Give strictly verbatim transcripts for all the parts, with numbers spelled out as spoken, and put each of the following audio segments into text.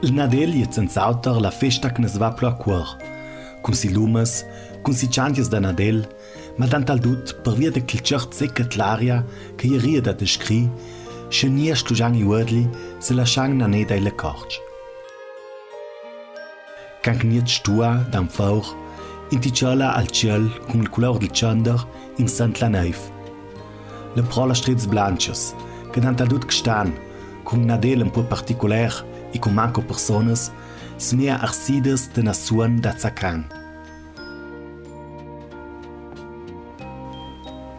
Il Nadel e je senz'auter la festa che nus va plu a cuor. Cun si lumas, cun si ciantias da Nadel, ma dant'al dut pervia de chel cert secca dell'aria che e je ria da descri, sche nies slugian i uodli, se laschan naneda i le corts. Can che gnit stua, dan four, inticola al ciel cun il culaur del cender in sent la neiv. Le prola strids blancias, che dant'al dut che stan, cun Nadel un po particuler e cun manco personas, smea arsidas de na suon da zacan.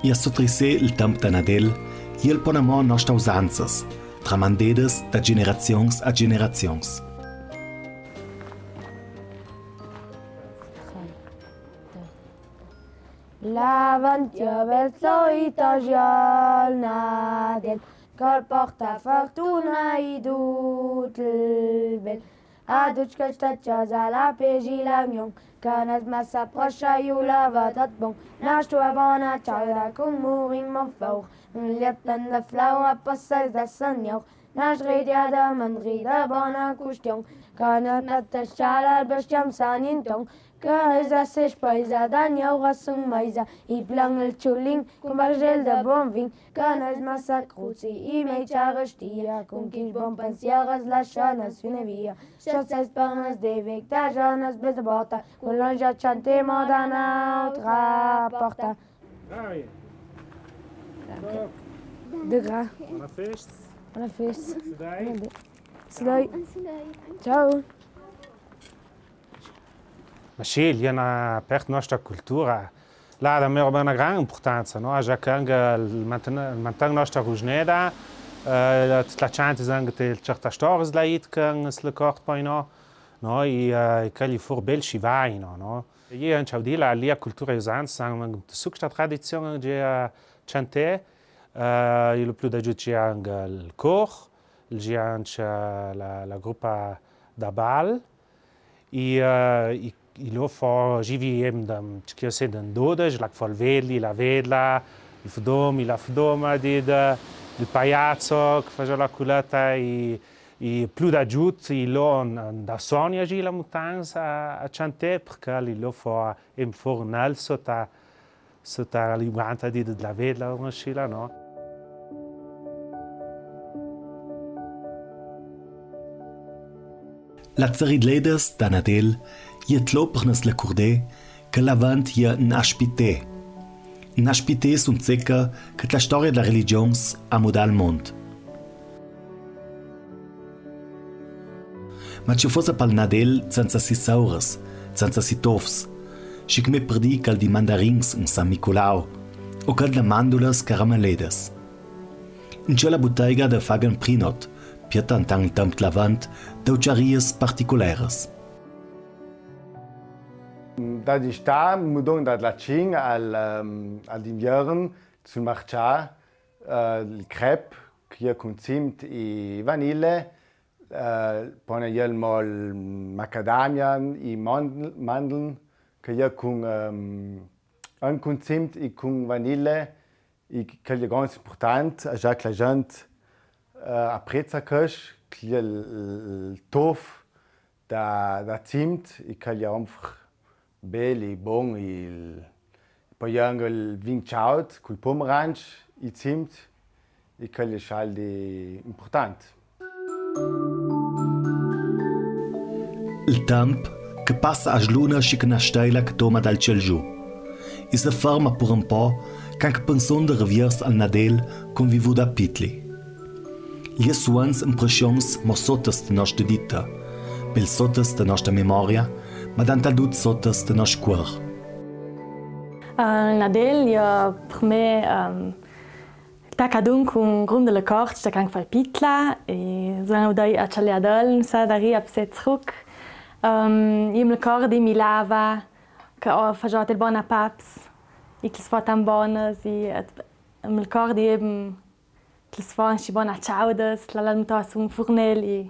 E a sotrissé il temp da Nadel, e je il ponamò nostas usanzas, tramandedas da generazions a generazions. L'avant e je bel, florita e je il Nadel, che al porta fortuna e dut il bel. A ducj chei che sta a cjasa la pece e l'union, che nus ma s'aproscia, iu la va tot bon. Na stua bona ciauda cun murin mon four, un liet plen de flaura, possais da Signor. Na sredia de mandri de bona custion, che nus ma tascia al bestiam San Inton, che esa se spaisa da gnaura summaisa, e plan il ciulin cun bargel de bon vin, che nus ma s'acruzi e mei carestia, cun chi bon pensier es lascia na sfine via. Sciol ses per nus de vecta, giornos bel de porta, cun l'ongia ciantemo da n'autra porta. Bravi! Danke. De gra. Bona festa. Bona festa. Sudai. Sudai. Ciao. Ma sì, l'è na part de nostra cultura. L'è da mera na gran impurtanza, no? Già che anca il manten-, il manten nostra rugneda, eh, la, la ciantis anca de certas storias de la id che se le cort poi, no? No? E, eh, e che li fur bel scivaino, no? E anca audì la, la cultura e usanza, anca su sta tradizion de, eh, ciantè, eh, e lo plu da giù l'è anca il cor, l'è anca la, la grupa da bal, e, eh, e, e lo fo, givi em da, che se den dodes, la fo il vedli, la vedla, il fdom, la fdoma, di, de, il paiazzo, che fagia la culata, e, e plu da giù, e lo, da sonia gi la mutanza a, a ciantè, perché li lo fo em fornal sota, sota li guanta di, de la vedla, o no sci la, no? La zerigledas da Nadel e je tlo per nus le curdé che l'avant e je un aspité. Un aspité sun zeca che la storia de la religions a mudà il mond. Ma ce fossa pal Nadel senza si sauras, senza si tofs, schi come per dì chel di mandarins in San Miculau, o chel de mandulas carameledas. In chela butega de Fabian Prinot, piatta antan il temp de l'avant, dau ciarias particuleras. Da d'istà, mudon da la cin al, ehm, al d'inviern, sul marcià, eh, il crep, che e je cun zimt e vanille, eh, pona el mol macadamia e mandl-, mandeln, che e je cun, ehm, anca cun zimt e cun vanille, e che e je ganz impurtant, già che la gent, eh, aprezza chest, che e je il, il tof da, da zimt, e che e je einfach bel e bon, e poi anca il vin ciaud cul pomeranc e zimt, e che e je schal de impurtant. Il temp che passa a sluna schi che na steila che doma dal ciel giù. E se ferma pur un po, can che penson de reviers al Nadel cun vivuda pitli. Lis suons impressions mo sotas de nosta dita, bel sotas de nosta memoria, ma dant'al dut sotas de nos cuor. Eh, il Nadel, eh, per me, ehm, tacca adun cun grum de le corts, da can che fai pitla, e son audai a cialiadel, sa daria pse zruc. Ehm, e me ricordi mi lava, che o fagia tel bona paps, e che le sfo tan bonas, e, e me ricordi, ehm, che le sfo schi bona ciaudas, la, la mutava su un furnel, e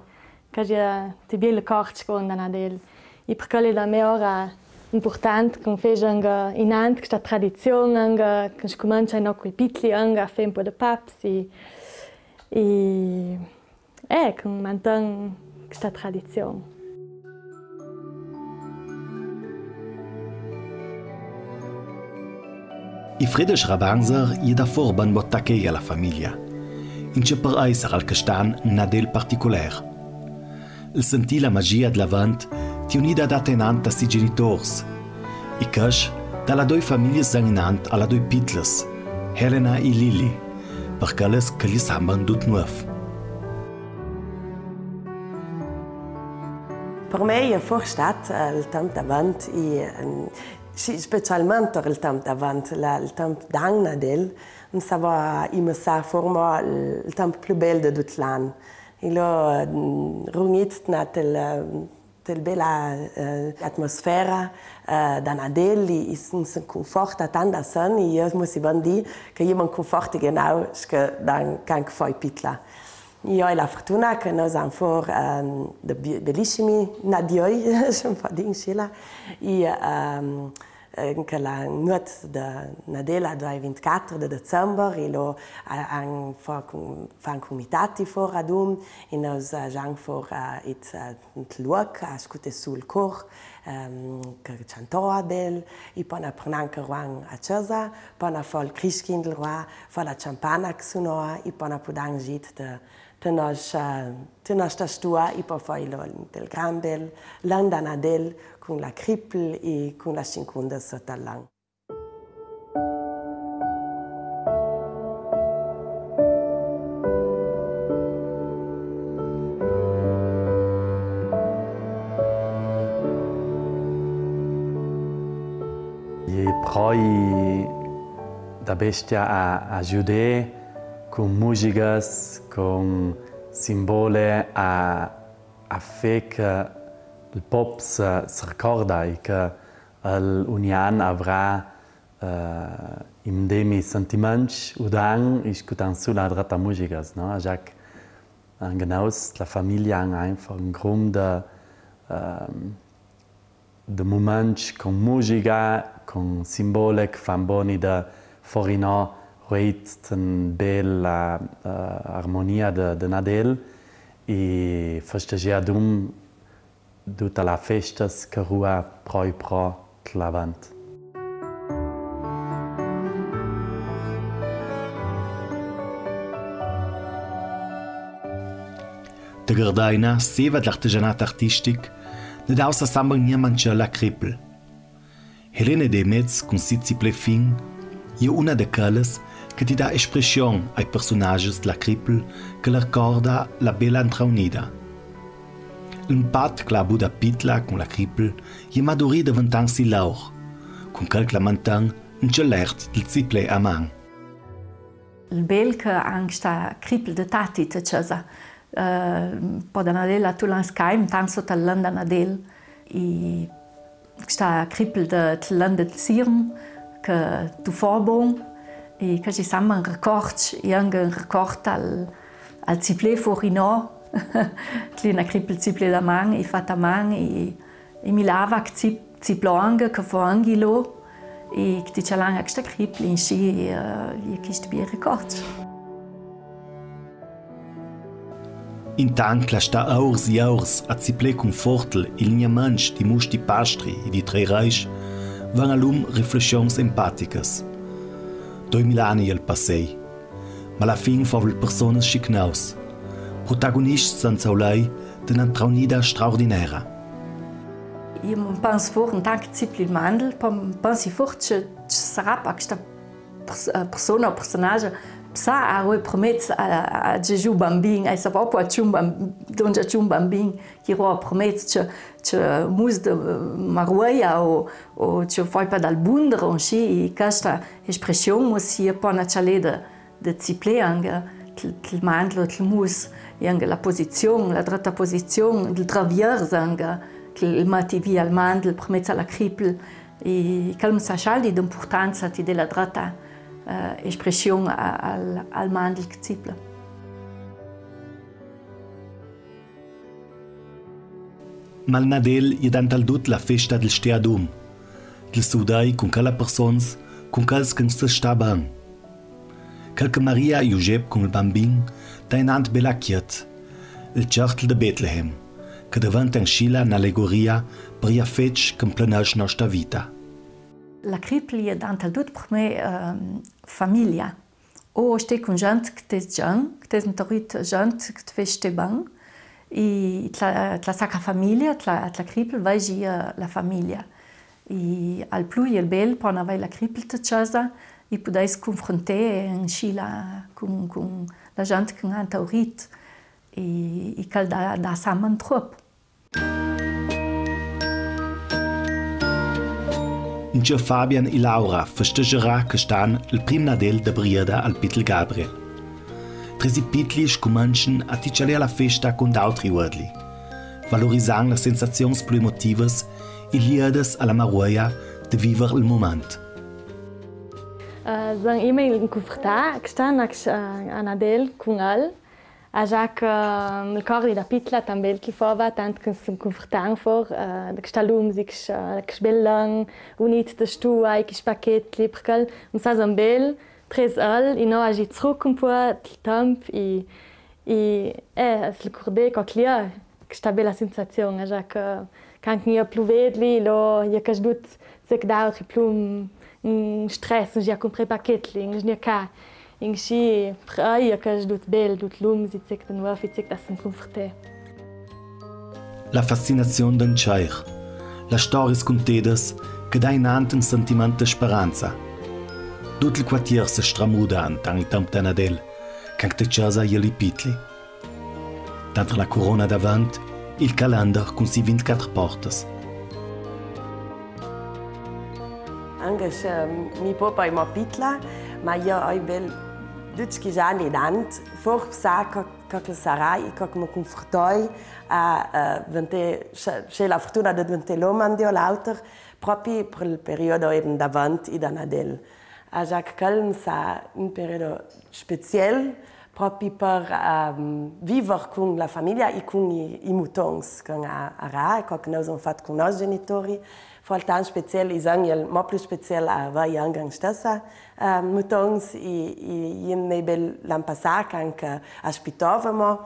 che e je te biel corts cun da Nadel. E per chel l'è da me ora impurtant, che fegia anca inant chesta tradizion, anca che scumancia no cui pitli, anca a fe un po de paps, e, e, eh, che manten sta tradizion. I fredisch Rabanzer i è da furban botachei a la famiglia, in ce per ei sarà el chest an Nadel particuler. El sentì la magia dell'avant ti unida dat enant a si geniturs. I chest da la doi famiglias da enant a la doi pitlas, Helena e Lili, per quellas che gli samban dut nuov. Per me i è for stat, eh, el temp d'avant, i, ehm, sì, specialment el temp d'avant, la, el temp d'an Nadel, mi sava, i me sa for mo el, el temp plü bel de dut l'an. I lo, mm, rugnit na tel, tel bela, eh, atmosfera, eh, da Nadel, i, i s-, s-, cunforta tant da sen, i io mussi ben dì che io me cunforti genau sche da can che foi pitla. Io ho la fortuna che nos han for, ehm, de bi-, belissimi nadioi, se pò dì inscì, i, ehm, eh, che la nuot de Nadel a doi vintquatro de december, i lo, eh, han for cun-, fan cumitati for adun, i nos, eh, jan for, eh, it, eh, int luoc, a scute su el cor, ehm, che ciantava bel, i po na pernanca ruan a cesa, po na fo el Christkind ruan, fo la ciampana che sunava, i po na pudan git de, de nos, eh, de nosta stua, i po fo i lo, del gran bel, l'an da Nadel, cun la cripel i cun la scincunda sota l'an. I proi da bestia a, a Judee, cun musigas, cun simbole, a, a fé che el pop se, se recorda e che el ogni an avrà, eh, i mdemi sentimentscha, udan, e scutan su la dreta musigas, no? Già che, eh, anche nous, la famiglia, han einfach un grum de, ehm, de mumentscha cun musiga, cun simbole che fan boni de for inò rueid ten bela, eh, armonia de, de Nadel e festegià adun duta la festa che rua proi pro l'avant. Te Gardaina, seva dell'artegianat artistic, ne dau sa samban gnamantschel la cripel. Helene Demez cun si ziple fin, e una de quellas che ti dà espression ai personages della cripel che la recorda la bela intraunida. L'impat che la ha buda pitla cun la cripel e madurì davanti a si laur, cun quel che la manten in celert del ziple a man. El bel che anche sta cripel de tati te cesa. Eh, po da Nadel a tu l'an scaim, tan sota l'an da Nadel. E sta cripel de, de l'an de Zirn, che tu fo bon, e che ci samban records, e anche un record al, al ziple for inò, che l'è na cripel ziple da man, e fata a man, e E mi lava che zi-, ziplò anche, che fo anche lo, e che ti cialan anche sta cripel inscì, eh, e chest bel record. Intant che la sta ours e ours a ziple cun fortel il gnamantsch di Musti Pastri e di Trei Reis, van a lum riflessions empaticas. Doi mil ani el passei. Ma la fin fovel personas schi che nous, protagonists senza ulei de na intraunida straordinera. Io mi pens for, intant che zipli il mandel, pens-, pensi for ce, ce sarà par questa pers-, eh, persona o personaggio, psa a rue promet a, a Gesù Bambin, a sa proprio a ciun bam-, dongia ciun bambin, chi rue promet ce, ce mus de, eh, marueia o, o ce fai pa dal bundero, inscì, e questa espression, o sia po na cialeda, de ziple anche, tel, tel mandel, tel mus, e anche la posizion, la dreta posizion, del traviers anche, che el mati via al mandel, permez a la cripel, e quel messaggio di, d'importanza ti dà la dreta, eh, espression a, al, al mandel che zipla. Ma il Nadel e dantal dut la festa del steadum, del sudai cun quela persons, cun quels che nus sta ben. Quel che Maria e Josep cun il Bambin dainant bela chiet, il certel de Betlehem, che deventan sciula n'alegoria per i afets che 'mpleneschan nosta vita. La cripla e je dant'al dut per me, ehm, famiglia. O stè cun gent che te sgian, che te sgian, che te fè stè ben, e te la, te la sacra famiglia, te la, te la cripla, vèi, eh, la famiglia. E al plu e al bel, po n'avèi la cripla te cesa, e pudèi se cunfrontà inscì la, cun, cun la gent che n'han taurit, e, e chel dà, dà samen trop. Inscì Fabian e Laura festegerà chest an il prim Nadel da brieda al Pitel Gabriel. Tresi pitli scumenzian a titschalà la festa cun d'autri uodli, valorisan las sensaziuns plu emotivas e liedas a la maroia de viver il mument. Eh, san immer in cunfrtà, chest an a, a Nadel cun el. A già che, ehm, il cor di la pitla tant bel che fava, tant che se cunfrtan for, eh, de chesta lum, di chest, eh, chest bel lan, unit de stua, e chest pachet, li, perché el, un sa san bel, tres el, e no agi truc un po' il temp, e, e, eh, se ricordè co che l'è, chesta bela sensazion, a già che, che anche mi plu vedli, lo, e che dut, se che dà, altri plu, mm, mm, stress, un già cunfrè pachet, li, un già ca. Inscì, per ei, e che dut bel, dut lum, e zec de nuov, e zec da se cunfrtà. La fascinazion d'intsair, las storias cuntedas che dà inant un sentiment de speranza. Dut il quartier se stramuda intant il temp da Nadel, quand te cesa e i pitli. Denter la curona davant, il calender cun si vintquatro portas. Anche se mi popa e mo pitla, ma jo o ai bel duts quinze agn dant, forsa co, co che sarà e co che mo cunfrtoi a, eh, deventà, se, se la fortuna de deventà l'omo un dì o l'auter, propi per il periodo eben davant e da Nadel. A già che chel sarà un periodo speciel, propi per, ehm, viver cun la famiglia e cun i, i mutons che a, a ra, e co che nous on fat cun nos genitori. Fo altant speciel, i san el mo plu speciel a vei anche stessa, ehm, mutons e, e, e me bel l'an passà, quand che aspitavamo.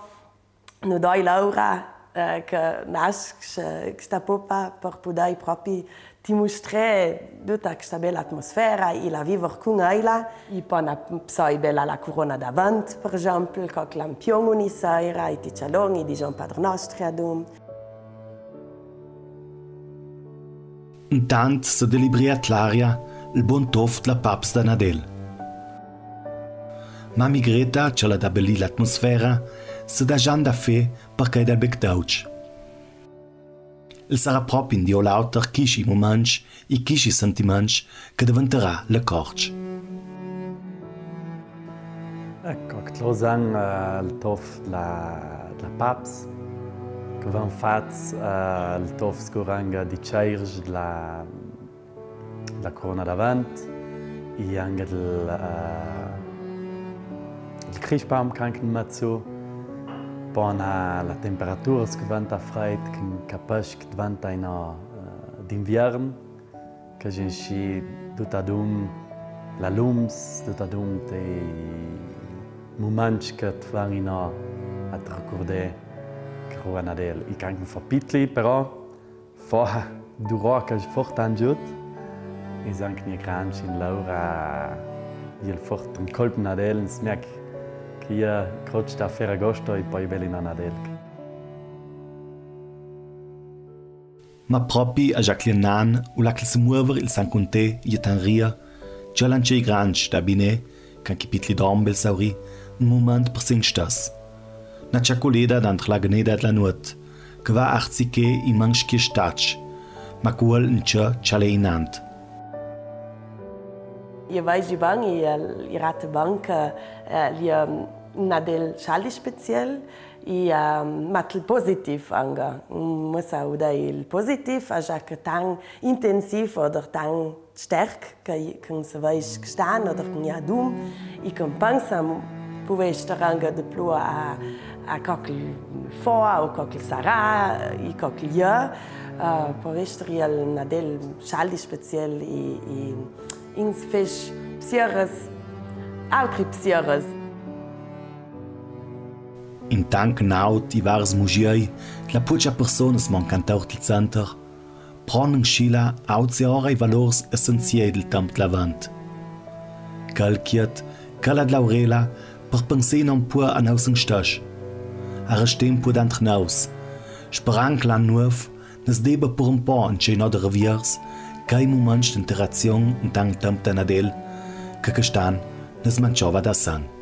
Nu doi Laura, eh, che nasce, eh, chesta popa per pudei propi ti mustrà duta chesta bela atmosfera e la viver cun eila. E po na psoi bela la curona davant, per esempel, co che lampion ogni sera, e ti cjalon, e digion Padre Nostri adun. Intant se delibria te l'aria il bon tof dla paps da Nadel. Mami Greta, che la dà beli l'atmosfera, se dà jan da fé per chei dal bec d'auc. El sarà propi un dì o l'auter chischi muments e chischi sentiments che deventarà le corc. Eco, che tro san, eh, il tof dla, dla paps, che van fats, eh, il tof sicur anca di ceirs dla, dla curona davant, e anca il, eh, il crispam che anca in mezu, po na, la temperatura che deventa freit, che capesce che deventa ina, eh, d'inviern, che inscì dut adun la lums, dut adun i muments che te van ina a te ricurdà che rua Nadel. E quand che fo pitli, però, fo durò che fo tant giut, e san che i è grands in Laura, e el fort un colp Nadel, in smiac, che i è croce da Ferragosto e po bel ina Nadel. Ma propi a Jacqueline Nan, ula che se muover il San Cunté, e tanria, ce l'an ce i grands da binè, can chi pitli dorm bel sauri, un mument per se stess. Na ciaculeda dantr la gneda dla nuot, che va arzichè i manschie stac, ma cuol in ce cialè inant. I vegi ban, i, i rate ban che, eh, i, ehm, Nadel cialdi speciel, i, ehm, ma il positiv anca. Mussa uda il positiv, a già che tan intensiv oder tan sterc che, che se vegi stan oder che i adum, i compensa, può esser anca de plu a, a co che fo o co che sarà, e co che i è, eh, può esser il Nadel cialdi speciel, i, i, ins fes psiores, autri psiores. Intant che naut i vars mugiei dla pucia personas mancan taur dil center, pran Schila aut seora i valors essenziei dil temp dl'Avent. Chel chied, chela dl'Aurela, per pensei non pua a nus steis. Arestei pua dentro nus, sperant che l'an nuov nus deba pur un po inceinar de reviers chei muments d'interazion intant temp da Nadel, che chest an nus mangiava da san.